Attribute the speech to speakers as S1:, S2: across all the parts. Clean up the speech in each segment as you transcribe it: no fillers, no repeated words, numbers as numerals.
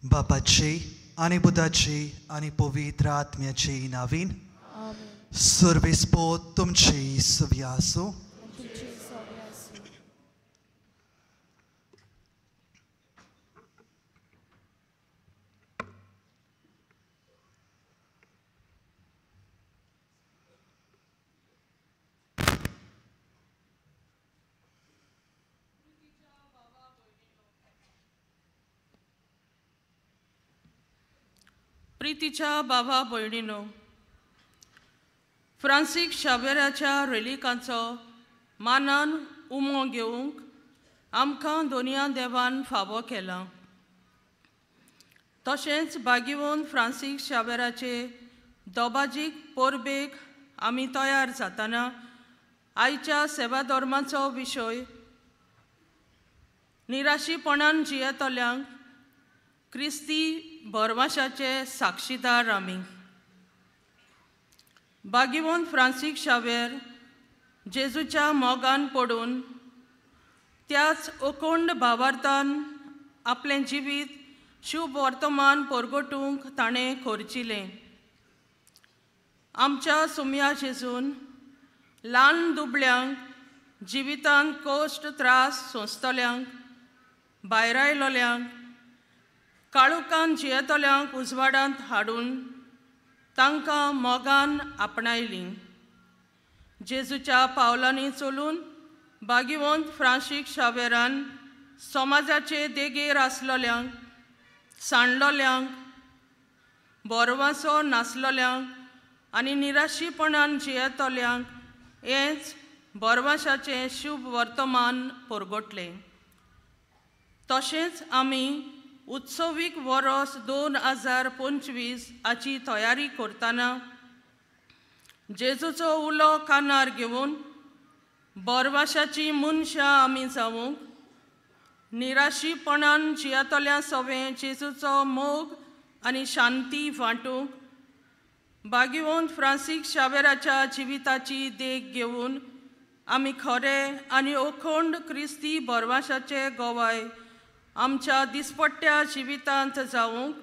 S1: बापाची आनी पुताची आनी पवित्र आत्म्याची नावीन सर्वेस्पोत तुमची सवी आसूं.
S2: प्रितीच्या बाबा भयणीनो, फ्रांसीक शावेराच्या रेलिकांचो मानान उमो घेवंक आमकां दोनया देवान फावो केला. तशेंच बागीवन फ्रांसीक शावेराचे दोबाजीक परबेक आमी तयार जातना आयच्या सेवा धर्माचो विशय निराशीपणान जियेतल्यांक क्रिस्ती भरवाशाचे साक्षीदार आमी. बागीवन फ्रांसीक शावेर जेजूच्या मोगान पडून त्याच अखंड भावार्थान आपलें जिवीत शुभ वर्तमान परगटूंक ताणें खर्चिलें. आमच्या सुम्या जेजून ल्हान दुबळ्यांक जिवितांत कश्ट त्रास सोंसतल्यांक, भायरायलोल्यांक, काळुकान जियेतल्यांक उजवाडांत हाडून तांकां मोगान आपणायलीं. जेजूच्या पावलांनी चलून बागीवंत फ्रांसीक शावेरान समाजाचे देगेर आसलोल्यांक, सांडलोल्यांक, बोरवासो नासलोल्यांक आनी निराशीपणान जियेतल्यांक हेंच बोरवाशाचें शुभ वर्तमान परगटलें. तशेंच आमी उत्सवीक वरोस 2025 हाची तयारी करतना जेजूचो उलो कानार घेवन बोरवाशाची मनशां आमी जावंक निराशीपणान जियेतल्या सवें जेजूचो मोग आनी शांती वांटूंक बागीवंत फ्रांसीक शावेराच्या जिविताची देख घेवन आमी खरे आनी अखंड क्रिस्ती बोरवाशाचे गोवाय आमच्या दिसपट्ट्या जिवितांत जावंक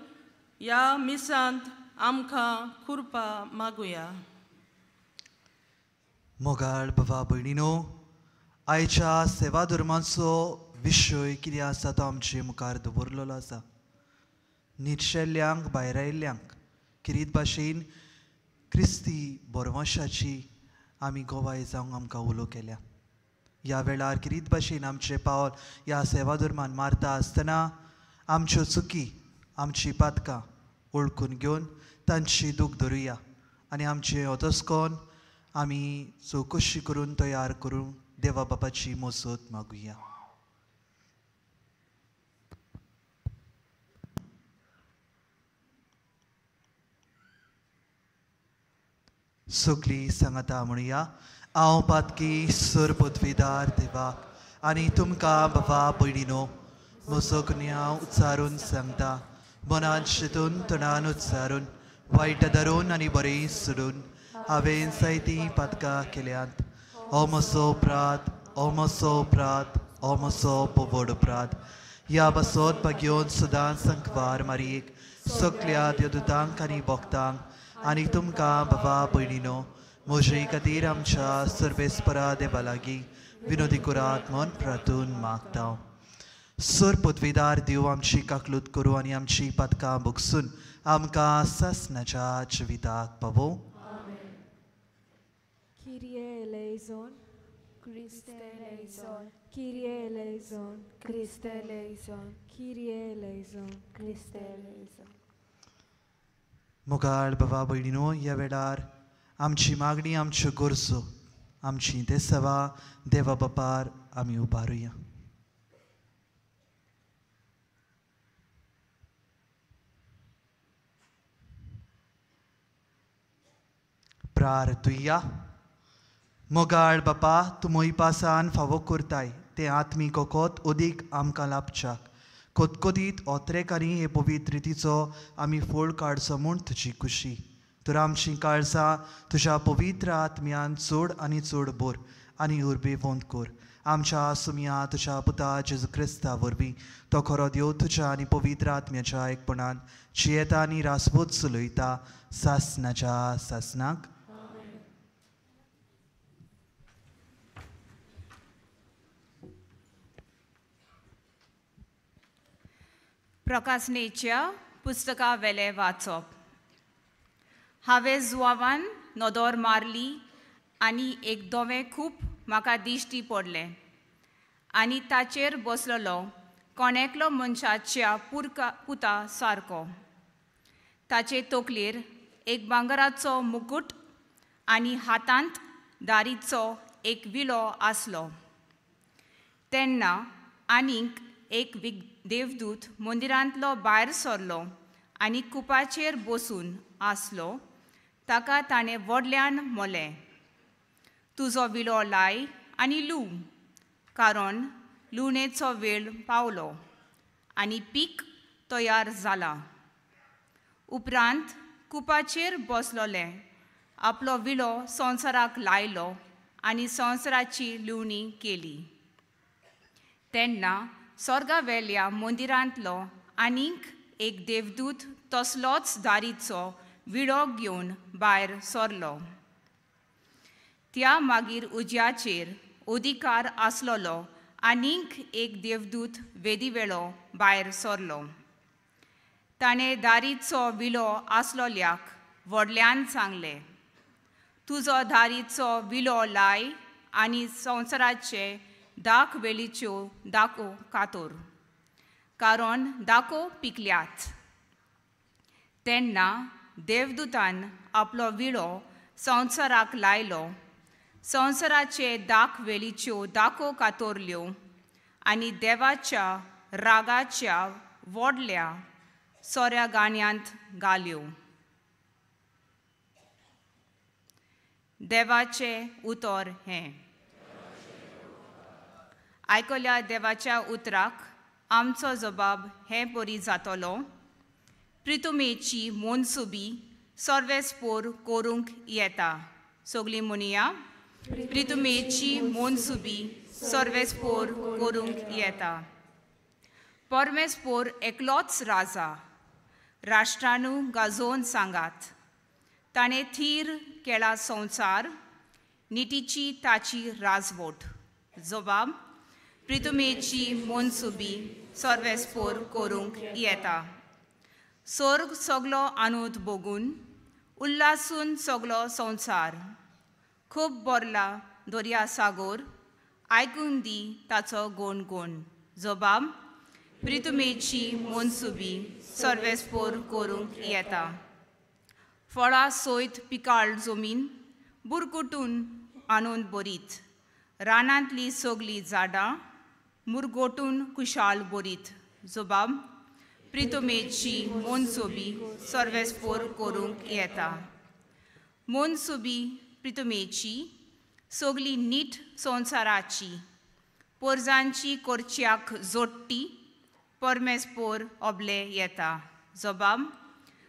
S2: ह्या मिसांत आमकां कृपा मागुया.
S1: मोगाळ बाबा भयणीनो, आयच्या सेवा धर्माचो विशय कितें आसा तो आमचे मुखार दवरलेलो आसा. निर्शेल्ल्यांक, भायरायल्ल्यांक किरीत भाशेन क्रिस्ती बोरवाशाची आमी गोवाय जावंक आमकां उलो केल्या. ह्या वेळार किरीत भाशेन आमचें पावल ह्या सेवा धर्मान मारता आसतना आमच्यो चुकी, आमची पातकां वळखून घेवन तांची दूख धरुया आनी आमचें अतस्कोन आमी चवकशी करून तयार करून देवा बापाची मोसत मागुया. सगळीं सांगाता म्हणुया, हांव पातकी सर पदवीदार देवाक आनी तुमकां बाबा भयणीनो म्हजो गुन्यांव उच्चारून सांगता. मनान शितून, तणान उच्चारून, वायट धरून आनी बरें सोडून हांवें जायतीं पातकां केल्यांत. हो म्हजो अपराध, हो म्हजो अपराध, हो म्हजो व्हड अपराध. ह्या पासत भाग्योन सदांच संकवार मारयेक, सगल्या देवदूतांक आनी भक्तांक आनी तुमकां बाबा भयणीनो म्हजे खातीर आमच्या सर्वेस्परा देवा लागीं विनोदी करात म्हूण प्रार्थून मागता. सर पदवीदार देव आमची काकलूत करूं आनी आमची पातकां भोगसून आमकां सासणाच्या जिविताक पावोवं.
S3: Kyrie eleison,
S4: Christe eleison,
S3: Kyrie eleison,
S4: Christe eleison,
S3: Kyrie eleison,
S4: Christe eleison.
S1: मोगाळ बाबा भयणीनो, ह्या वेळार आमची मागणी, आमच्यो गरजो, आमची देसवा देवा बापार आमी उबारुया. प्रार्थुया. मोगाळ बापा, तूं मोयपासान फावो करताय तें आत्मीक वखद अदीक आमकां लाभच्याक कोतकोतीत ओत्रेकांनी हे पवित्र रितीचो आमी फोळ काडचो म्हूण तुजी खुशी. तर आमची काळजां तुज्या पवित्र आत्म्यान चड आनी चड भर आनी उर्बेवंत कर आमच्या सुमया तुज्या पुता जेजू क्रिस्ता वरवीं तो खरो देव तुज्या आनी पवित्र आत्म्याच्या एकपणान जियेता आनी रासवत चलयता सासनाच्या सासनाक.
S5: प्रकाशनेच्या पुस्तका वेले वाचप. हांवें जुवावान नदर मारली आनी एक दोवें खूब म्हाका दिश्टी पडलें आनी ताचेर बसलेलो कोण एकलो मनशाच्या पुता सारको. ताचे तकलेर एक भांगराचो मुकूट आनी हातांत दारीचो एक विलो आसलो. तेन्ना आनीक एक देवदूत मंदिरांतलो भायर सरलो आनी कुपाचेर बसून आसलो. ताका ताणें व्हडल्यान म्हणलें, तुजो विलो लाय आनी लू, कारण लुणेचो वेळ पावलो आनी पीक तयार जालां. उपरांत कुपाचेर बसलोलें आपलो विलो संवसाराक लायलो आनी संवसाराची लुवणी केली. तेन्ना स्वर्गावेल्या मंदिरांतलो आनीक एक देवदूत तसलोच दारीचो विडो घेवन भायर सरलो. त्या मागीर उज्याचेर अधिकार आसलेलो आनीक एक देवदूत वेदीवेलो भायर सरलो. ताणें दारीचो विलो आसलोल्याक व्हडल्यान सांगलें, तुजो दारीचो विलो लाय आनी संवसाराचे दाख वेलीच्यो दाखो कातोर, कारण दाखो पिकल्यात. तेन्ना देवदूतान आपलो विळो संवसाराक लायलो, संवसाराचे दाख वेलीच्यो दाखो कातोरल्यो आनी देवाच्या रागाच्या व्हडल्या सोऱ्या गाण्यांत घाल्यो. देवाचें उतर हें. आयकल्या देवाच्या उतराक आमचो जबाब हे परी जातलो. प्रितुमेची मनसुबी सर्वेस्पोर करूंक येता. सगळीं म्हणया, प्रितुमेची मनसुबी सर्वेस्पोर करूंक येता. परमेस्पोर एकलोच राजा, राष्ट्रानू गाजोवन सांगात. ताणें थीर केला संवसार, नितीची ताची राजवट. जबाब, प्रितुमेची मनसुबी सर्वेस्पोर करूंक येता. स्वर्ग सगलो आनंद भोगून उल्हासून सगलो संवसार, खूब भरला दर्या सागोर, आयकून दी ताचो गोण गोण. जबाब, प्रितुमेची मनसुबी सर्वेस्पोर करूंक येता. फळां सयत पिकाळ जमीन बुरकुटून आनंद भरीत, रानांतली सगळीं झाडां मुरगोटून खुशाल भरीत. जबाब, प्रितुमेची मनसुबी सर्वेस्पोर करूंक येता. मनसुबी प्रितुमेची सगळी नीट संवसाराची, पोरजांची कोरच्याक जोडटी परमेस्पोर ओबले येता. जबाब,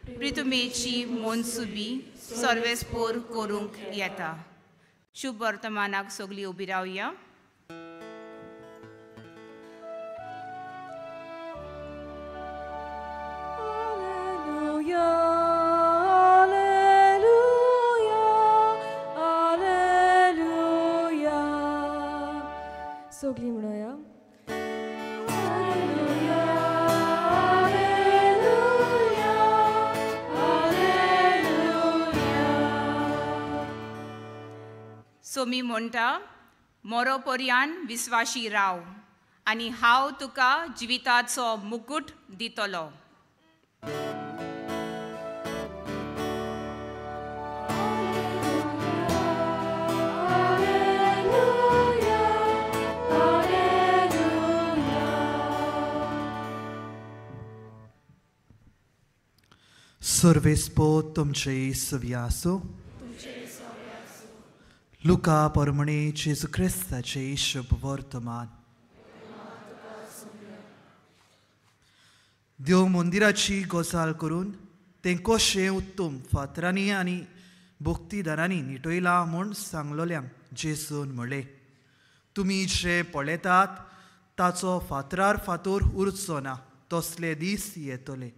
S5: प्रितुमेची मनसुबी सर्वेस्पोर करूंक येता. शुभ वर्तमानाक सगळीं उबी रावया.
S3: सगळीं म्हणया,
S5: सोमी म्हणटा, मोरो पर्यान विस्वाशी राव आनी हांव तुका जिविताचो मुकूट दितलो.
S1: सर्वेस्पो तुमचे सव्यासो. लुका परमणे जेजू क्रिस्ताचे शुभ वर्तमान. देव मंदिराची गजाल करून तें कशें उत्तम फातरांनी आनी भक्तीदारांनी निटयलां म्हूण सांगलोल्यांक जेजून म्हणलें, तुमी जे पळयतात ताचो फातरार फातोर उरचो ना, तसले दीस येतले,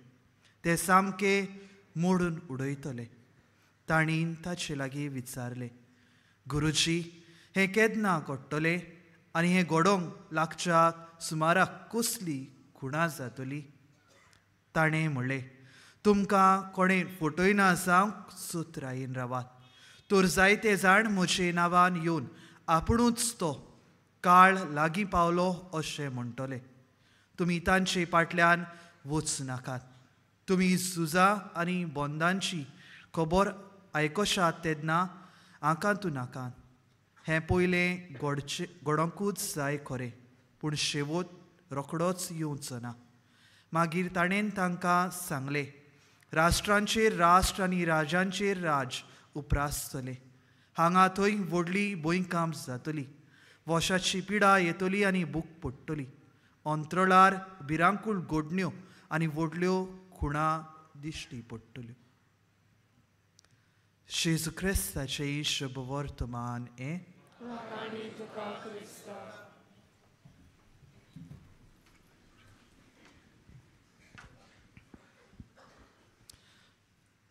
S1: ते सामके मोडून उडयतले. तांणी ताचे लागीं विचारलें, गुरुजी, हें केन्ना घडटलें आनी हें घडोवंक लागच्या सुमाराक कसली खुणा जातली? ताणें म्हणलें, तुमकां कोणें फटयना जावंक सुत्रायेन रावात. तर जायते जाण म्हजे नांवान येवन आपुणूच तो काळ लागीं पावलो अशें म्हणटले. तुमी तांचे फाटल्यान वच नाकात. तुमी झुजां आनी बंदांची खबर आयकशात तेन्ना आकांतू नाकात. हें पयलें घडचें घडोवंकूच जाय खरें, पूण शेवट रोखडोच येवचो ना. मागीर ताणें तांकां सांगलें, राष्ट्रांचेर राष्ट्र आनी राजांचेर राज उप्रासतले. हांगा थंय व्हडली भुंयकांप जातली, वशाची पिडा येतली आनी भूक पडटली. अंतरळार भिरांकूळ घडण्यो आनी व्हडल्यो खुणा दिश्टी पडटल्यो. जेजू क्रिस्ताचें शुभ वर्तमान हें.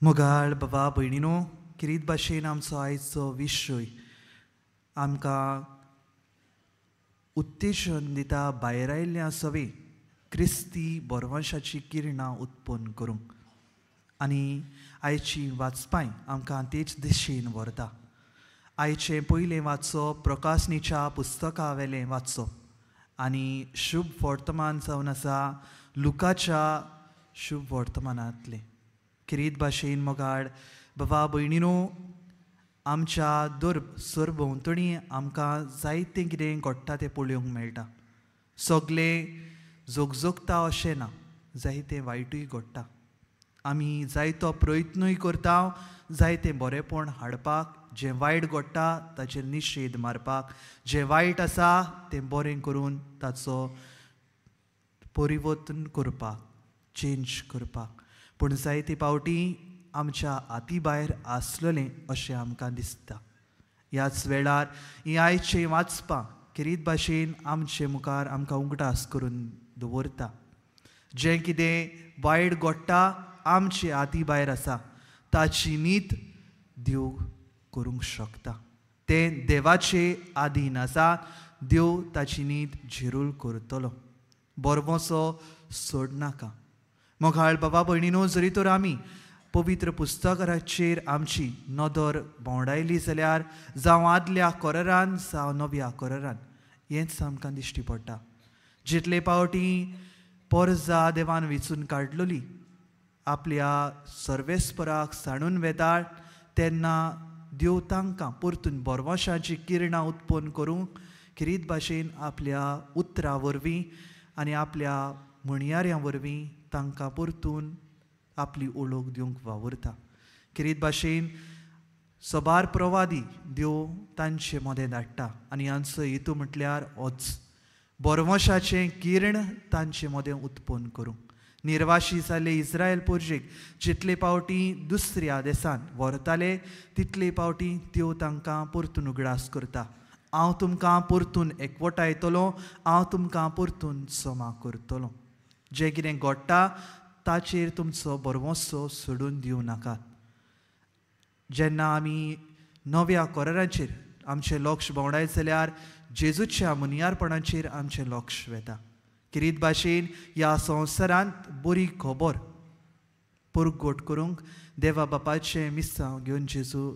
S1: मोगाळ बाबा भयणीनो, किरीत भाशेन आमचो आयचो विशय आमकां उत्तेजन दिता भायर आयिल्ल्या सवे क्रिस्ती बरवंशाची किरणां उत्पन्न करूंक, आनी आयची वाचपाय आमकां तेच दिशेन व्हरता. आयचें पयलें वाचप प्रकाशनीच्या पुस्तका वेलें वाचप आनी शुभ वर्तमान जावन आसा लुकाच्या शुभ वर्तमानांतलें. किरीत भाशेन मोगाळ बाबा भयणीनो, आमच्या दर सरभोंवतणी आमकां जायतें कितें घडटा तें पळोवंक मेळटा. सगळें जोगजोगता अशें ना, जायतें वायटूय घडटा. आमी जायतो प्रयत्नूय करता जायतें बरेंपण हाडपाक, जें वायट घडटा ताचेर निशेध मारपाक, जें वायट आसा तें बरें करून ताचो परिवर्तन करपाक, चेंज करपाक. पूण जायते पावटी आमच्या हाती भायर आसलेलें अशें आमकां दिसता. ह्याच वेळार ही आयचें वाचपां किरीत भाशेन आमचे मुखार आमकां उगडास करून दवरता. जें कितें वायट घडटा आमचे हाती भायर आसा, ताची नीत देव करूंक शकता. तें देवाचे आदीन आसा, देव ताची नीत झिरूल करतलो. बरवसो सोडनाका. मोगाळ बाबा भयणीनो, जरी तर आमी पवित्र पुस्तकाचेर आमची नदर भोंवडायली जाल्यार, जावं आदल्या कोरारान जावं नव्या कोरारान, हेंच आमकां दिश्टी पडटा. जितले पावटी पोरजा देवान वेंचून काडलोली आपल्या सर्वेस्पराक सांडून वेताळ, तेन्ना देव तांकां परतून बरवशाची किरणां उत्पन्न करूंक किरीत भाशेन आपल्या उतरां वरवीं आनी आपल्या म्हणयाऱ्यां वरवीं तांकां परतून आपली ओळख दिवंक वावुरता. किरीत भाशेन सबार प्रवादी देव तांचे मदें धाडटा आनी हांचो हेतू म्हटल्यार होच बरवशाचें किरण तांचे मदें उत्पन्न करूंक. निर्वाशी जाल्ले इस्रायल पुर्जेक जितले पावटी दुसऱ्या देसान व्हरताले तितले पावटी देव तांकां परतून उगडास करता, हांव तुमकां परतून एकवटायतलो, हांव तुमकां परतून जमा करतलो. जें कितें घडटा ताचेर तुमचो बरवसो सोडून दिवं नाकात. जेन्ना आमी नव्या कोराराचेर आमचें लक्ष भोंवडायत जाल्यार जेजूच्या मुनियारपणाचेर आमचें लक्ष वेता. किरीत भाशेन ह्या संवसारांत बरी खबर परगट करूंक देवा बापाचें मिसांव घेवन जेजू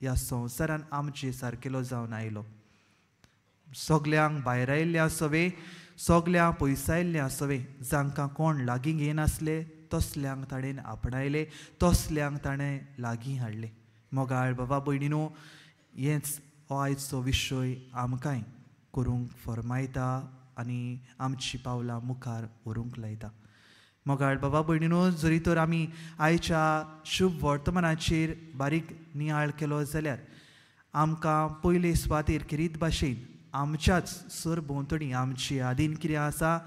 S1: ह्या संवसारान आमचे सारकेलो जावन आयलो. सगल्यांक भायर आयिल्ले आसवे, सगल्यांक पयसायल्ले आसवे, जांकां कोण लागीं घेयनासले तसल्यांक ताणें आपणायले, तसल्यांक ताणें लागीं हाडले. मोगाळ बाबा भयणीनो, हेंच हो आयचो विशय आमकांय करूंक फर्मायता आनी आमची पावलां मुखार व्हरूंक लायता. मोगाळ बाबा भयणीनो, जरी तर आमी आयच्या शुभ वर्तमानाचेर बारीक नियाळ केलो जाल्यार आमकां पयले सुवातेर किरीत भाशेन आमच्याच सरभोंवतणी आमची आदीन कितें आसा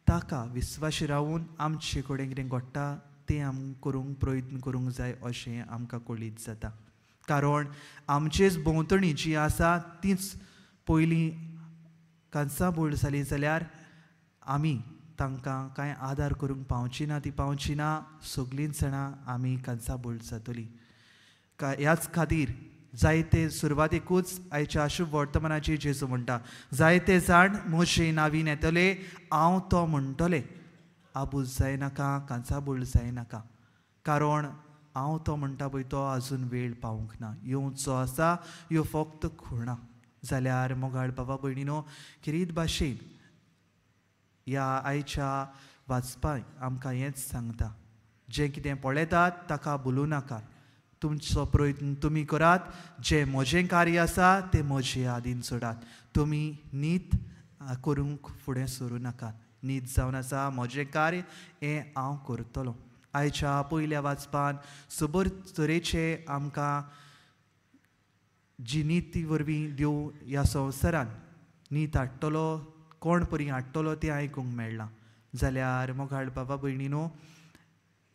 S1: ताका विस्वाशी रावून आमचे कडेन कितें घडटा तें आमकां करूंक प्रयत्न करूंक जाय अशें आमकां कळीत जाता. कारण आमचेच भोंवतणी जी आसा तीच पयलीं कांसाबूळ जाली जाल्यार आमी तांकां कांय आदार करूंक पावची ना, ती पावची ना, सगळींच जाणां आमी कांसाबूळ जातली. ह्याच खातीर जायते सुरवातेकूच आयच्या अशुभ वर्तमानाची जेजू म्हणटा, जायते जाण म्हजे नावीन येतले, हांव तो म्हणटले, आबूज जायनाका, कांसाबूळ जायनाका, कारण हांव तो म्हणटा पळय तो आजून वेळ पावूंक ना, येवचो आसा, ह्यो फक्त खुणां. जाल्यार मोगाळ बाबा भयणीनो, खेरीत भाशेन ह्या आयच्या वाचपाक आमकां हेंच सांगता, जें कितें पळयतात ताका बोलूं नाका, तुमचो प्रयत्न तुमी करात, जें म्हजें कार्य आसा तें म्हजे आदीन सोडात, तुमी नीत करूंक फुडें सरूं नाकात, नीत जावन आसा म्हजें कार्य हें हांव करतलो. आयच्या पयल्या वाचपान सुबर तरेचे आमकां जी निती वरवीं देव ह्या संवसारान नीत हाडटलो, कोण परी हाडटलो तें आयकूंक मेळ्ळां. जाल्यार मोगाळ बाबा भयणीनो,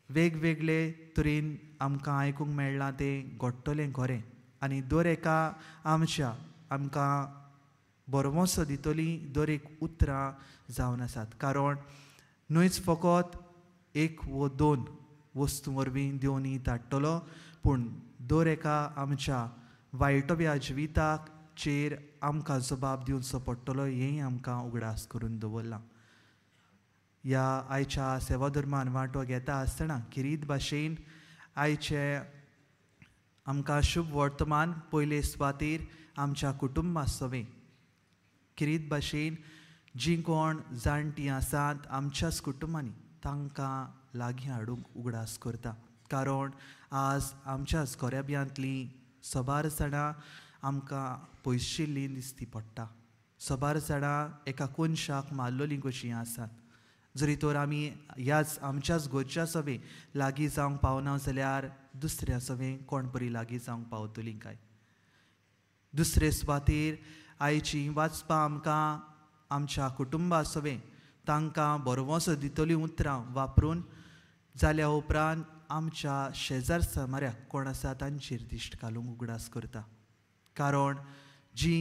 S1: वेगवेगळे तरेन आमकां आयकूंक मेळ्ळां तें घडटलें खरें, आनी दर एका आमच्या आमकां बरवंसो दितली दर एक उतरां जावन आसात, कारण न्हयच फकत एक वो दोन वस्तू वरवीं देव नीत हाडटलो, पूण दर एका आमच्या वायटव्या जिविताक चेर आमकां जबाब दिवचो पडटलो हेंय आमकां उगडास करून दवरलां. ह्या आयच्या सेवाधर्मान वांटो घेता आसतना खेरीत भाशेन आयचे आमकां शुभ वर्तमान पयले सुवातेर आमच्या कुटुंबा सवें खेरीत भाशेन जीं कोण जाणटीं आसात आमच्याच कुटुंबांनी तांकां लागीं हाडूंक उगडास करता, कारण आज आमच्याच गोरेब्यांतलीं सबार जाणां आमकां पयशिल्लीं दिसती पडटा, सबार जाणां एका कोनशाक मारलेलीं कशीं आसात. जरी तर आमी ह्याच आमच्याच घरच्या सवें लागीं जावंक पावना जाल्यार दुसऱ्या सवें कोण बरी लागीं जावंक पावतलीं काय. दुसरे सुवातेर आयची वाचपां आमकां आमच्या कुटुंबा सवें तांकां बरवंसो दितलीं उतरां वापरून जाल्या उपरांत आमच्या शेजार समाऱ्याक कोण आसा तांचेर दिश्ट घालूंक उगडास करता, कारण जी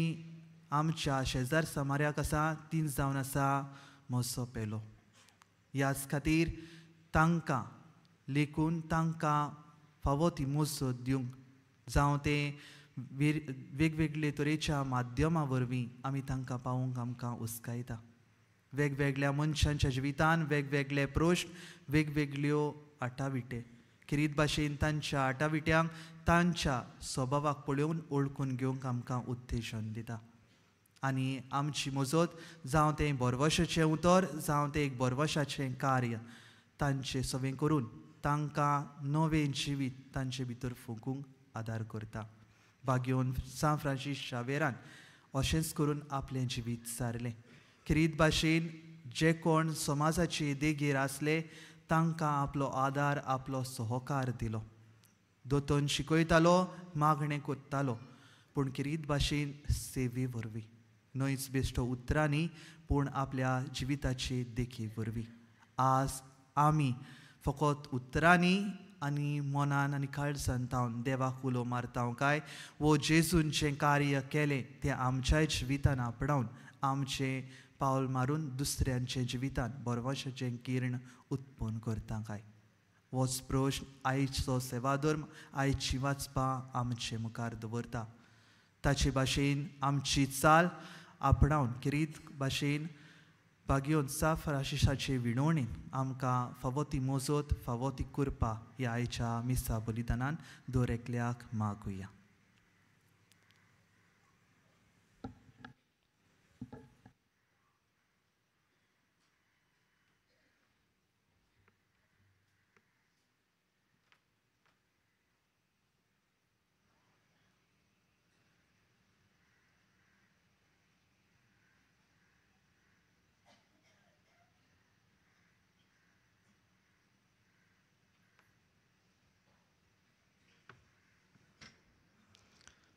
S1: आमच्या शेजार समाऱ्याक आसा ती जावन आसा म्हजो पेलो. ह्याच खातीर तांकां लेखून तांकां फावो ती मजत दिवंक जावं तें वेगवेगळे तरेच्या माध्यमा वरवीं आमी तांकां पावोवंक आमकां उस्कायता. वेगवेगळ्या मनशांच्या जिवितान वेगवेगळे प्रश्न, वेगवेगळ्यो आटाविटे, खेरीत भाशेन तांच्या आटाविट्यांक तांच्या स्वभावाक पळोवन ओळखून घेवंक आमकां उत्तेजन दिता. आनी आमची मजत जावं तें बरवशाचें उतर, जावं तें एक बरवशाचें कार्य तांचें सवें करून तांकां नवें जिवीत तांचे भितर फुंकूंक आदार करता. बागेवन सांत फ्रांसीस शावेरान अशेंच करून आपलें जिवीत सारलें. खेरीत भाशेन जे कोण समाजाचे देगेर आसले तांकां आपलो आदार, आपलो सहकार दिलो. दोतोन शिकयतालो, मागणें करतालो, पूण खेरीत भाशेन सेवे वरवीं, न्हयच बेश्टो उतरांनी पूण आपल्या जिविताचे देखी वरवीं. आज आमी फकत उतरांनी आनी मनान आनी काळजान तावन देवाक उलो मारता काय वो जेजून जें कार्य केलें तें आमच्याय जिवितान आपणावन आमचें पावल मारून दुसऱ्यांच्या जिवितान बरवशाचें किर्ण उत्पन्न करता काय. होच प्रश्न आयचो सेवाधर्म, आयची वाचपां आमचे मुखार दवरता. ताचे भाशेन आमची चाल आपणावन खेरीत भाशेन बागयोन सांत फ्रांसिसाचे विणवणेन आमकां फावो ती मजत, फावो ती कृपा ह्या आयच्या मिसा बलिदानान दर एकल्याक मागुया.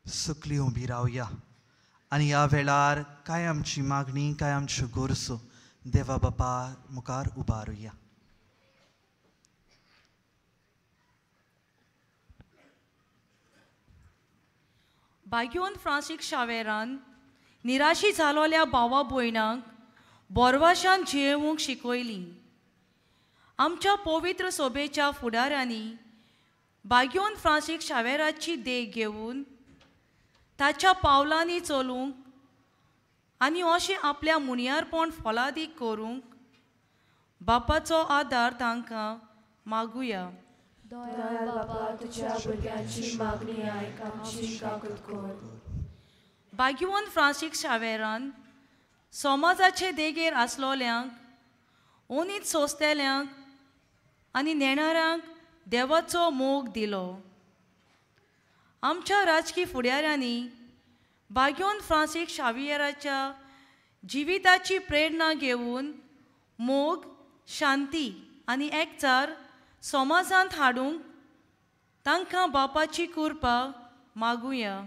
S1: सकली उबी रावया आनी ह्या वेळार कांय आमची मागणी, कांय आमच्यो गरजो देवा बापा मुखार उबारुया.
S6: बाग्योन फ्रांसीक शावेरान निराशी जालोल्या भावा भयणांक बोरवाशान जियेवंक शिकयली. आमच्या पवित्र सोबेच्या फुडाऱ्यांनी बाग्योन फ्रांसीक शावेराची देख घेवन ताच्या पावलांनी चलूंक आनी अशें आपल्या मुनियारपण फलादीक करूंक बापाचो आदार तांकां मागुया.
S4: दयाळ बापा, तुज्या भुरग्यांची मागणी आयक, आमची काकूत कर.
S6: भाग्यवंत फ्रांसीक शावेरान समाजाचे देगेर आसलोल्यांक, ओनीत सोंसतेल्यांक आनी नेणाऱ्यांक देवाचो मोग दिलो. आमच्या राजकी फुडाऱ्यांनी भाग्यवंत फ्रांसीक शावियराच्या जिविताची प्रेरणा घेवन मोग, शांती आनी एकचार समाजांत हाडूंक तांकां बापाची कृपा मागुया.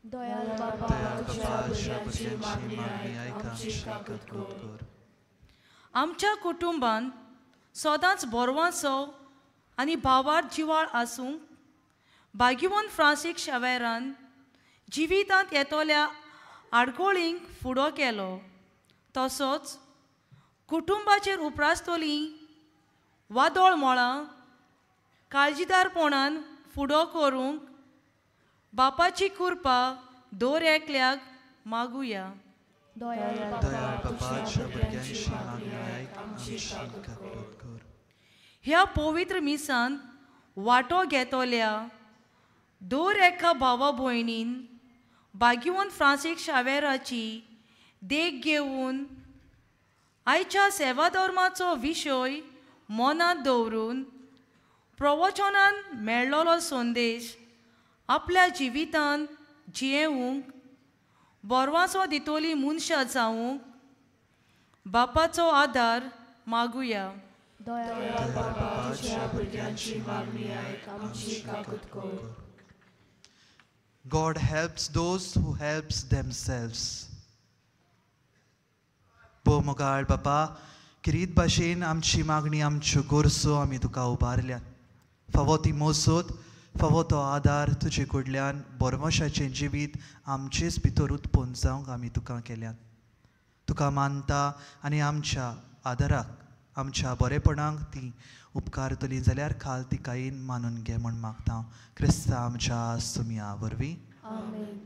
S4: दयाळ बापा, तुज्या भुरग्यांची मागणी आयक, आमची काकूत कर.
S6: आमच्या कुटुंबांत सदांच बोरवांचो आनी भावार्थ जिवाळ आसूंक भाग्यवंत फ्रांसीक शावेरान जिवितांत येतल्या आडखळींक फुडो केलो. तसोच कुटुंबाचेर उप्रासतलीं वादळ मळां काळजीदारपणान फुडो करूंक बापाची कृपा दर एकल्याक मागुया.
S4: दयाळ बापा, तुज्या भुरग्यांची मागणी आयक, आमची काकूत कर.
S6: ह्या पवित्र मिसान वांटो घेतल्या दर एका भावा भयणीन भाग्यवंत फ्रांसीक शावेराची देख घेवन आयच्या सेवाधर्माचो विशय मनांत दवरून प्रवचनान मेळ्ळोलो संदेश आपल्या जिवितांत जियेवंक बोरवांचो दितोली मनशां जावंक बापाचो आदार मागुया.
S4: दयाळ बापा, तुज्या भुरग्यांची मागणी आयक, आमची काकूत कर.
S1: God helps those who helps themselves. भोव मोगाळ बापा, किरीत भाशेन आमची मागणी, आमच्यो गरजो आमी तुका उबारल्यात. फावो ती मोसोत, फावो तो आदार तुजे कडल्यान बोरमशाचें जिवीत आमचेच भितर उत्पन्न जावंक आमी तुका केल्यात. तुका मानता आनी आमच्या आदाराक, आमच्या बरेपणाक ती उपकारतली जाल्यार खाल तिकायेन मानून घे म्हूण मागता क्रिस्ता आमच्या सुमया वरवीं.
S4: आमेन.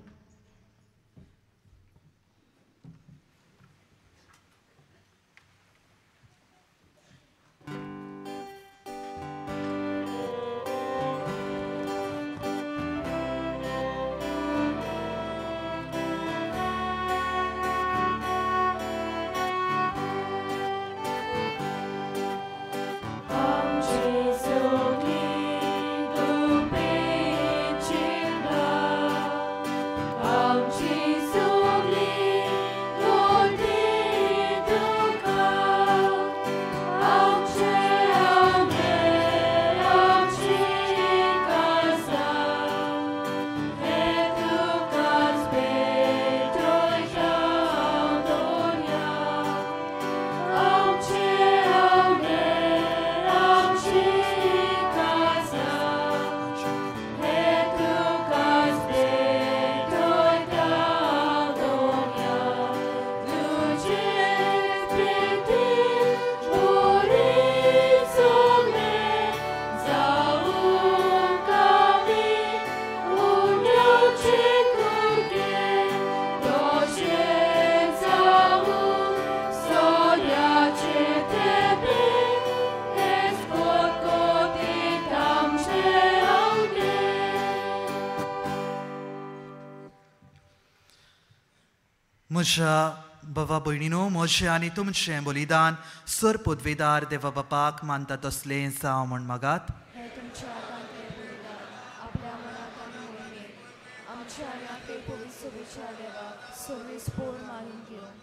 S1: म्हज्या बाबा भयणीनो, म्हजें आनी तुमचें बलिदान सर पदवेदार देवा बापाक मानता तसलें जावं म्हूण मागात.
S4: हे तुमच्या हातांतलें बलिदान आपल्या मनात आनी मोहिमेन आमच्या आनी आपले पवित्र सभेच्या देवाक सर्वेस्पोर मानून घेवन.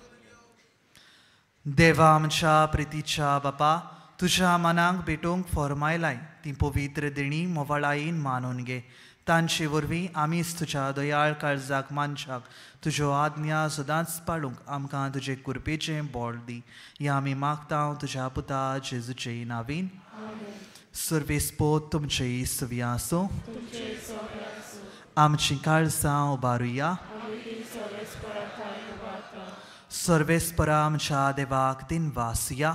S1: देवा आमच्या प्रितीच्या बापा, तुज्या मनाक भेटोवंक फॉर्मायलाय ती पवित्र देणी मोवाळायेन मानून घे. तांचे वरवीं आमीच तुज्या दयाळ काळजाक मानशाक तुज्यो आज्ञा सदांच पाळूंक आमकां तुजे कृपेचें बळ दी. ह्या आमी मागता तुज्या पुता जेजूचे नावीन. सर्वेस्पोत तुमचे सुव्या आसूं. आमची काळजां उबारुया. सर्वेस्परा आमच्या देवाक दिनवासया।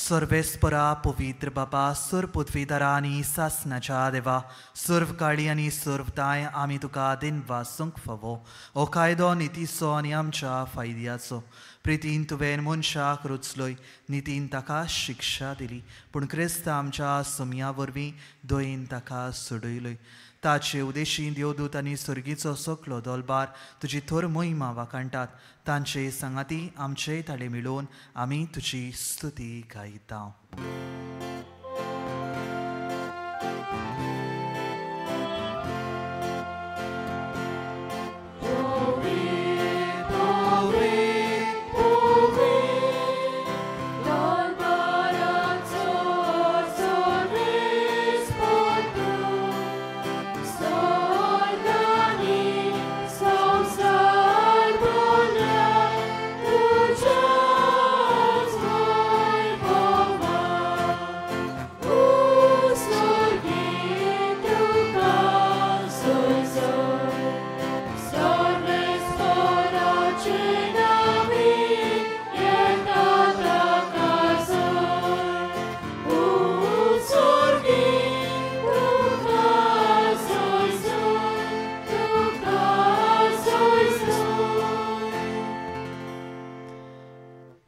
S1: सर्वेस्परा पवित्र बापा सर्व पृथ्वीधरा आनी सासनाच्या देवा सर्व काळी आनी सर्व ताय आमी तुका दिनवासूंक फावो। हो कायदो नितीचो आनी आमच्या फायद्याचो। प्रितीन तुवें मनशाक रुचलोय, नितीन ताका शिक्षा दिली, पूण क्रिस्त आमच्या सुमया वरवीं दयेन ताका सोडयलोय। ताचे उदेशी देवदूत आनी सर्गीचो सकलो दोलबार तुजी थोर महिमा वाखाणटात। तांचे सांगाती आमचे ताळे मेळोवन आमी तुजी स्तुती गायता।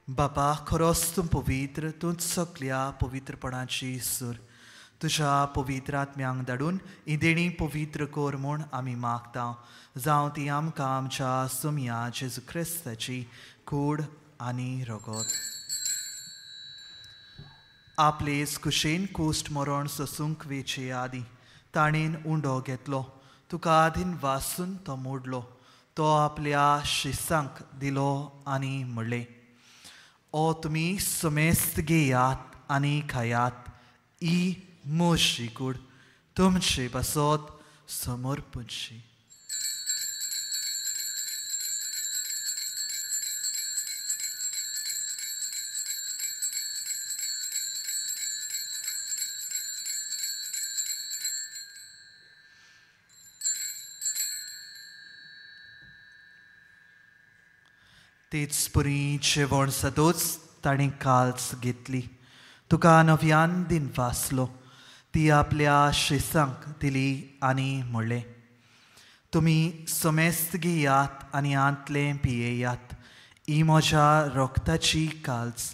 S1: बापा खरोच तूं पवित्र, तूं सगल्या पवित्रपणाची सूर। तुज्या पवित्र आत्म्यांक धाडून ही देणी पवित्र कर म्हूण आमी मागता। जावं ती आमकां आमच्या सुमया जेजू क्रिस्ताची कूड आनी रगत। आपले कुशेन कुश्ट मरण सोसूंक वेचे आदीं ताणेन उंडो घेतलो, तुका आदीन वासून तो मोडलो, तो आपल्या शिसांक दिलो आनी म्हणलें, ओ तुमी समेस्त घेयात आनी खायात, ही म्हजी कूड तुमचे पासत समर्पणची। तेच परी जेवण सदोच ताणें काल्स घेतली, तुका नव्यान दिन वाचलो, ती आपल्या शिसांक दिली आनी म्हणलें, तुमी समेस्त घेयात आनी आंतलें पियेयात, ही म्हज्या रगताची काल्स,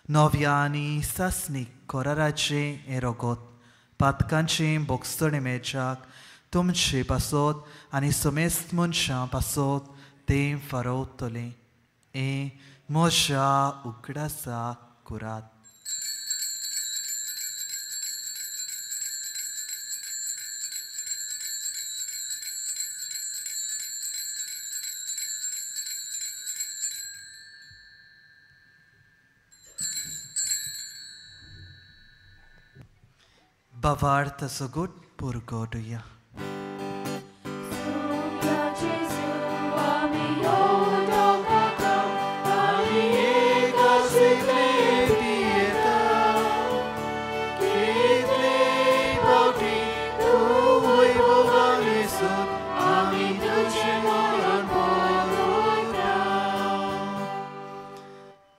S1: नव्या आनी सासणीक कराराचें हें रगत, पातकांचें बोगसणें मेळच्याक तुमचे पासत आनी समेस्त मनशां पासत तें फारवतलें। हें म्हज्या उगडासाक करात। भावार्थ सगूट पुरगोडया।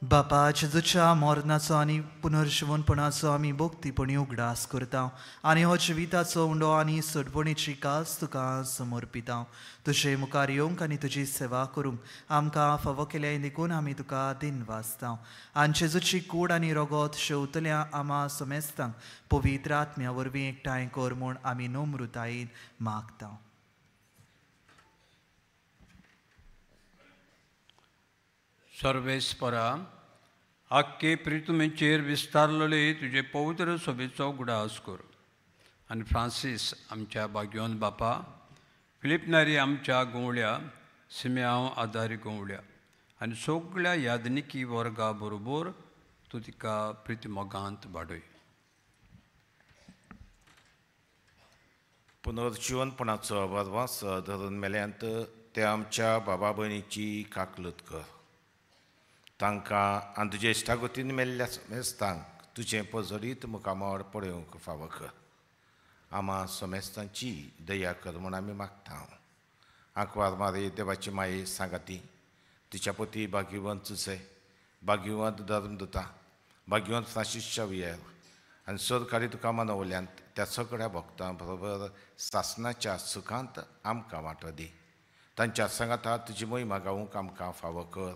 S1: बापा जेजूच्या मरणाचो आनी पुनर्जिवनपणाचो आमी भक्तीपणी उगडास करता आनी हो जिविताचो उंडो आनी सोडवणेची कास तुका समर्पिता। तुजे मुखार येवंक आनी तुजी सेवा करूंक आमकां फावो केल्या देखून आमी तुका दिन वाचता। आनी जेजूची कूड आनी रगत शेवतल्या आमा समेस्तांक पवित्र आत्म्या वरवीं एकठांय कर म्हूण आमी नम्रतायेन मागता।
S7: सर्वेस्परा आख्खे प्रितुमेचेर विस्तारलेले तुजे पवित्र सोबेचो उगडास कर आनी फ्रांसीस आमच्या भाग्यवंत बापा, फिलीप नारी आमच्या गवळ्या, सिम्यांव आदारी गवळ्या आनी सगळ्या यादनिकी वर्गा बरोबर तूं तिका प्रितिमोगांत वाडय।
S8: पुनर्जिवनपणाचो बदवास धरून मेल्यांत ते आमच्या बाबा भयणीची काकलत कर। तांकां आनी तुजे इश्टागतीन मेल्ल्या समेस्तांक तुजें पजरीत मुखामळ पळोवंक फावो कर। आमा समेस्तांची दया कर म्हूण आमी मागता। आंकवार मारी देवाची माये सांगाती तिच्या पती भाग्यवंत जुझे, भाग्यवंत धर्मदुता, भाग्यवंत फ्रांसीस शावियर आनी सरकारी तुका मनवल्यान त्या सगळ्या भक्तां बरोबर सासनाच्या सुखांत आमकां वांटो दी. तांच्या सांगाता तुजी महिमा गावूंक आमकां फावो कर,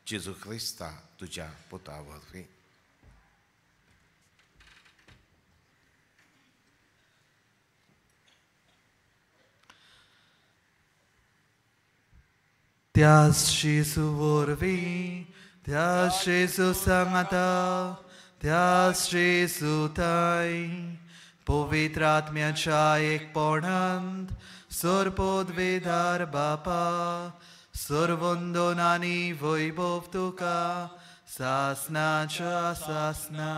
S8: जेजू क्रिस्ता तुज्या पुता वरवीं.
S1: त्याच जेजू वरवीं, त्याच जेजू सांगाता, त्याच जेजू ताई, पवित्र आत्म्याच्या एकपणांत सर्वपदवीधार बापा, सर्वंदन आनी वैभव तुका सासनाच्या सासना.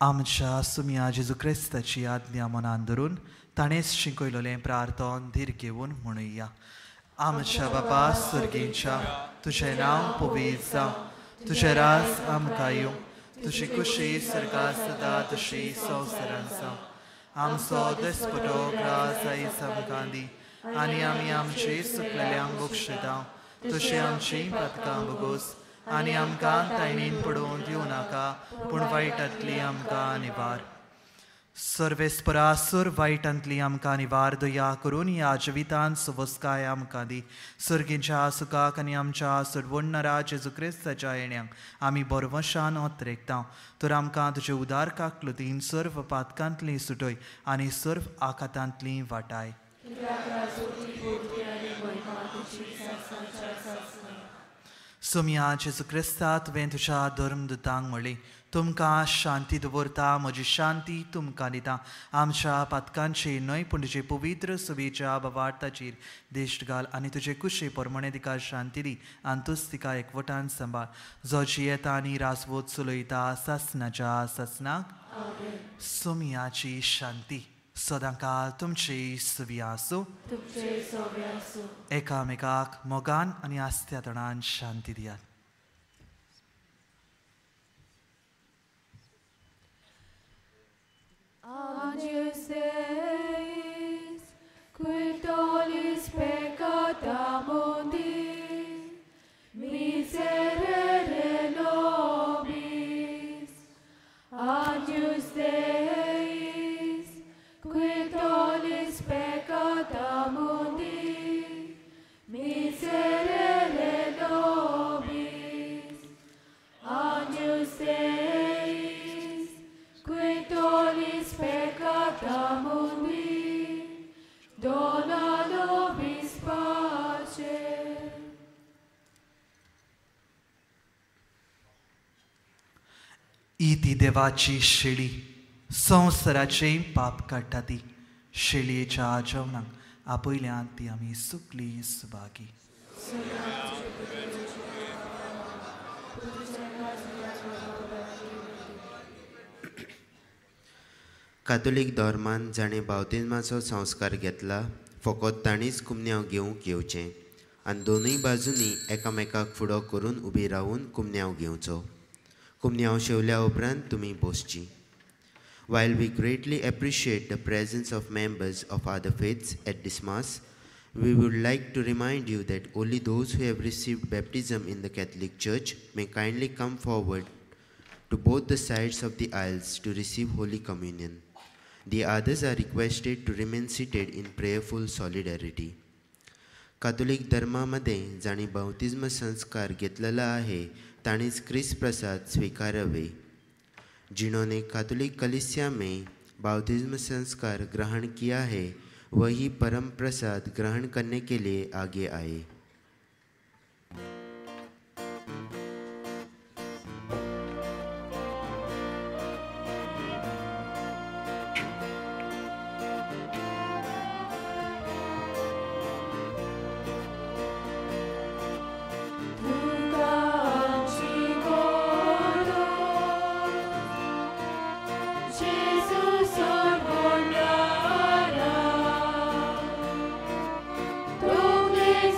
S1: आमच्या सुम्या जेजू क्रिस्ताची आज्ञा मनान धरून ताणेंच शिकयलेलें प्रार्थन धीर घेवन म्हणुया. आमच्या बापा सर्गींच्या, तुजें नांव पवित्र जावं, तुजें राज आमकां येवं, तुजी कुशी सर्गांत सदां तशी संवसारांत जावं. आमचो दिसपटो ग्रास आयज आमकां दी आनी आमी आमची सुकलेल्यांक बक्षिता तशी आमची पातकां भोगोस आनी आमकां तायणीन पडोवन दिवं नाका, पूण वायटांतली आमकां निवार. सर्वेस्परासूर वायटांतली आमकां निवार दया करून ह्या जिवितांत सुवस्काय आमकां दी. सर्गींच्या सुखाक आनी आमच्या सोडवणणारा जेजू क्रिस्ताच्या येण्याक आमी बरवशान ओतरेकता. तर आमकां तुजे उदार काकलुतीन सर्व पातकांतली सुटय आनी सर्व आखातांतली वाटाय. सोमया जेजू क्रिस्ता, तुवें तुज्या धर्मदुतांक म्हणली, तुमकां शांती दवरता, म्हजी शांती तुमकां दिता. आमच्या पातकांची न्हय पूण तुजे पवित्र सभेच्या बाबार्थाचेर दिश्ट घाल आनी तुजे कुशे प्रमाणे तिका शांती दी आनी तूच तिका एकवटान सांबाळ, जो जियेता आनी रासवत चलयता सासनाच्या सासनाक. सोमयाची शांती सदांकाळ तुमची सुवी आसूं. एकामेकाक मोगान आनी आस्त्यातणान शांती दियात.
S3: Agnus Deus, qui tollis peccata mundi, miserere nobis. Agnus Deus, qui tollis peccata mundi, miserere nobis. Agnus Deus, qui tollis peccata mundi, dona nobis pace.
S1: ही ती देवाची शेळी, संवसाराचें पाप काडटा ती. शेळयेच्या जेवणाक आपयल्यान ती आमी सुकली सुभागी.
S9: कातोलीक धर्मान जाणें बावतिज्माचो संस्कार घेतला फकत तांणीच कुमन्यांव घेवंक येवचें आनी दोनूय बाजूंनी एकामेकाक फुडो करून उबी रावून कुमन्यांव घेवचो. कुमन्यांव शेवल्या उपरांत तुमी बसची. While we greatly appreciate the presence of members of other faiths at this Mass, we would like to remind you that only those who have received baptism in the Catholic Church may kindly come forward to both the sides of the aisles to receive Holy Communion. The others are requested to remain seated in prayerful solidarity. Catholic धर्मामध्ये जांणी बाप्तिज्म संस्कार घेतलेला आहे तांणीच क्रिस्त प्रसाद स्वीकारावे. जिन्होंने Catholic कलीसिया में बाप्तिज्म संस्कार ग्रहण किया है वही परम प्रसाद ग्रहण करने के लिए आगे आए.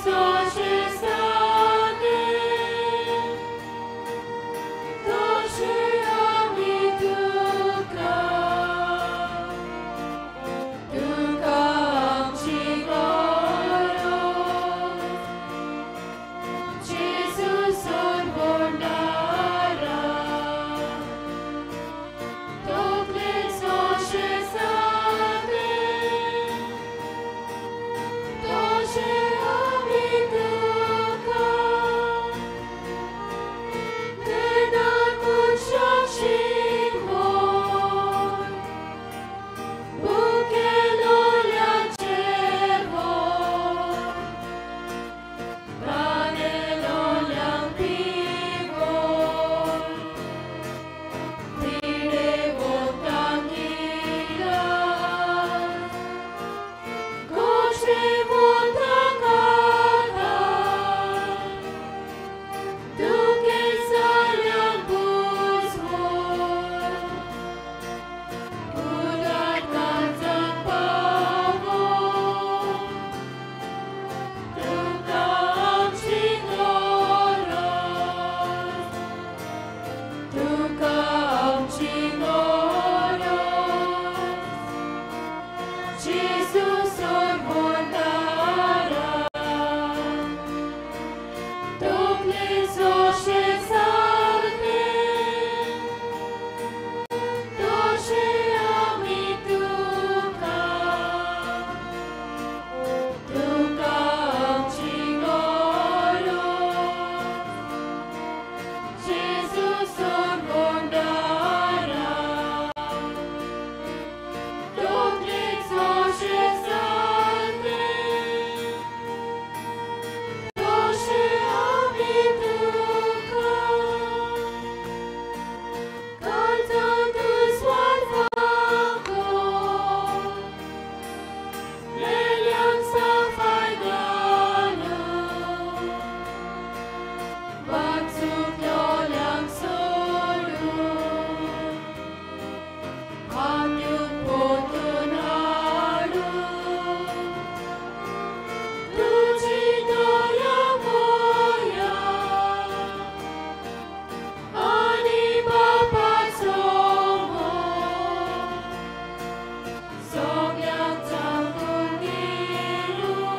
S3: So तुका आमची गरज जेजू सोडवणारा तकले जशें सारकें तशें आमी तुका तुका आमची गरज जेजू सोडवणारा तकले जशें सारकें तशें आमी तुका काळजांत स्वार्थाक मेल्यांक सफाय घालून वाचुकलोल्यांक सोडून हात्यूक पोतून हाडून तुजी दया माया आनी बापाचो मोग सगळ्यांक चाकून दिवूं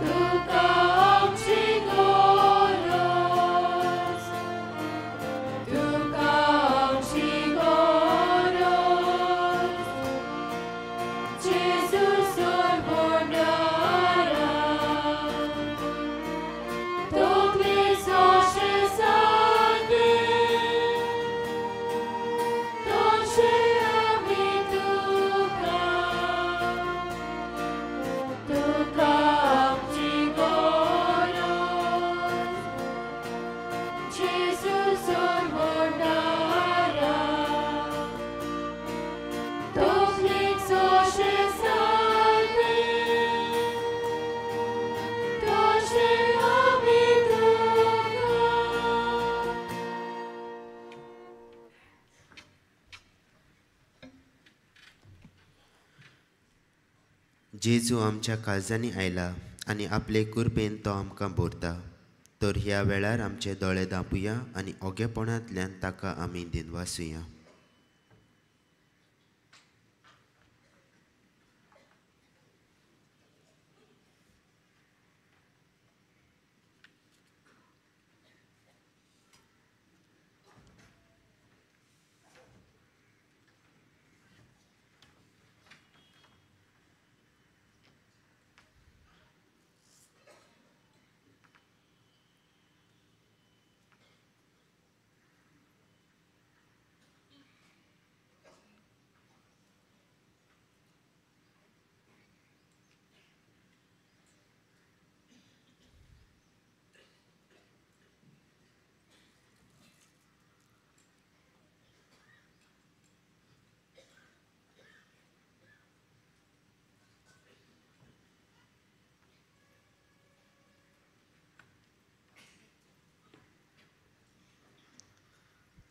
S3: तुका आमची गरज तुका आमची गरज जेजू सोडवणारा तकले जशें सारकें तशें आमी तुका तुका आमची गरज जेजू सोडवणारा तकले जशें सारकें तशें आमी तुका.
S9: जेजू आमच्या काळजांनी आयला आनी आपले कृपेन तो आमकां भरता. तर ह्या वेळार आमचे दोळे धांपुया आनी ओगेपणांतल्यान ताका आमी दिनवासुया.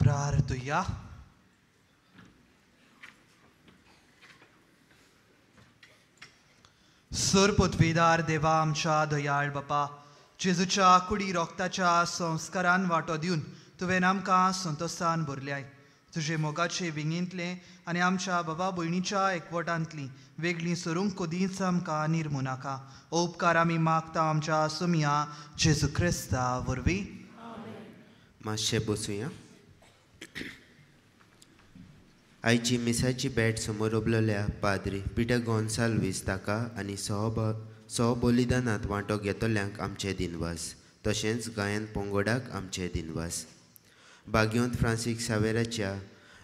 S1: प्रार्थुया. सर पृथ्वीदार देवा आमच्या दयाळ बापा, जेजूच्या कुडी रोगताच्या संस्कारान वांटो दिवन तुवें आमकां संतोसान भरल्याय. तुजे मोगाचे विंगेंतलें आनी आमच्या बाबा भयणीच्या एकवटांतली वेगळीं सरूंक कदींच आमकां निर्मू नाका. उपकार आमी मागता आमच्या सोमया जेजू क्रिस्ता वरवीं.
S9: मातशें बसुया. आयची मिसाची भेट समोर उबलेल्या पाद्री पिटर गोन्साल्वीस ताका आनी सहबलिदानांत वांटो घेतल्यांक आमचे दिनवास, तशेंच गायन पंगडाक आमचे दिनवास. बाग्योंत फ्रांसीक सावेराच्या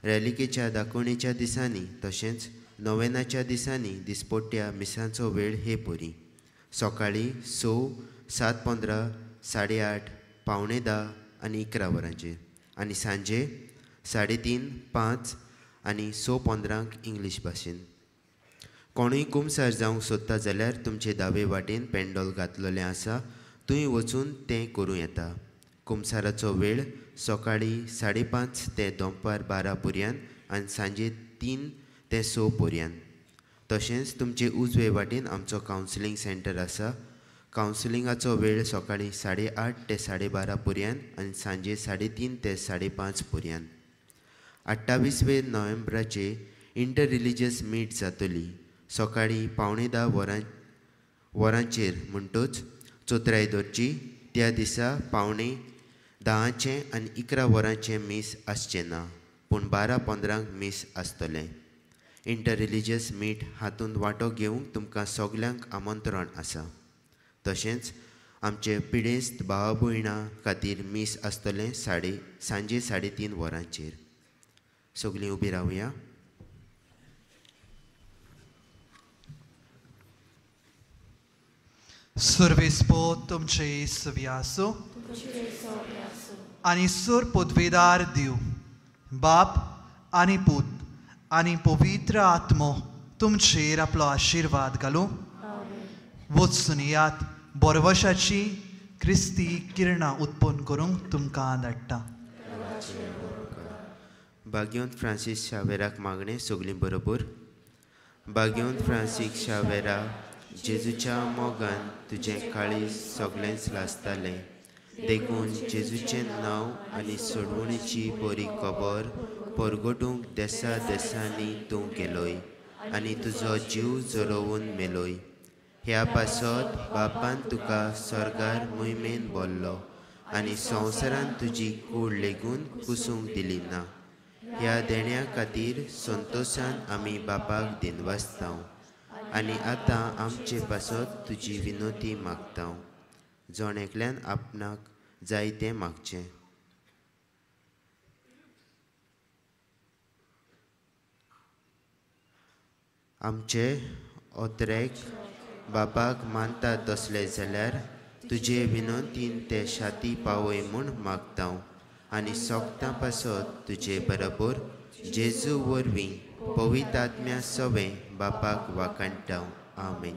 S9: रॅलिकेच्या दाखोवणेच्या दिसांनी तशेंच नोवेनाच्या दिसांनी दिसपट्ट्या मिसांचो वेळ हे परी: सकाळीं 6, 7:15, 8:30, 9:45 आनी 11 वरांचेर आनी सांजे 3:30, 5 आनी 6:15 इंग्लीश भाशेन. कोणूय कुमसार जावंक सोदता जाल्यार तुमचे दावे वाटेन पेंडोल घातलेलें आसा, थंय वचून तें करूं येता. कुमसाराचो वेळ सकाळीं 5:30 ते दनपार 12 पर्यंत आनी सांजे 3 ते 6 पर्यंत. तशेंच तुमचे उजवे वाटेन आमचो कावन्सिलींग सेंटर आसा. कावन्सिलिंगाचो वेळ सकाळीं 8:30 ते 12:30 पर्यंत आनी सांजे 3:30 ते 5:30 पर्यंत. 28 नोव्हेंबराचे इंटर रिलिजियस मीट जातली सकाळीं 9:45 वरांचेर म्हणटच चोत्राय दवरची. त्या दिसा 9:45 आनी 11 वरांचें मीस आसचें ना, पूण 12:15 मीस आसतलें. इंटर रिलिजियस मीट हातूंत वांटो घेवंक तुमकां सगल्यांक आमंत्रण आसा. तशेंच आमचे पिडेस्त भावा भयणां खातीर मीस आसतलें सांजे 3:30 वरांचेर. सगळीं उबी रावया.
S1: सर्वेस्पो तुमचे सवी आसूं आनी सुर पदवेदार दिव बाप आनी पूत आनी पवित्र आत्मो तुमचेर आपलो आशिर्वाद घालूं. वचून यात बरवशाची क्रिस्ती किरणां उत्पन्न करूंक तुमकां धाडटा.
S9: भाग्यवंत फ्रांसीस शावेराक मागणें सगळीं बरोबर. भाग्यवंत फ्रांसीस शावेरा, जेजूच्या मोगान तुजें काळीज सगळेंच लासतालें, देखून जेजूचें नांव आनी सोडवणीची बरी खबर परगटूंक देसा देसांनी तूं गेलोय आनी तुजो जीव जरोवन मेलोय. ह्या पासत बापान तुका स्वर्गार मोहिमेन बोल्लो आनी संवसारान तुजी कूड लेगून कुसूंक दिली ना. ह्या देण्या खातीर संतोशान आमी बापाक दिनवासताव आनी आतां आमचे पासत तुजी विनोती मागताव. जण एकल्यान आपणाक जाय तें मागचें. आमचे ओतरेक बापाक मानता तसले जाल्यार तुजे विनोतीन ते शाती पावय म्हूण मागताव आनी सोगतां पासत तुजे बरोबर जेजू वरवीं पवित्र आत्म्या सवें बापाक वाखाणटाव. आमेन.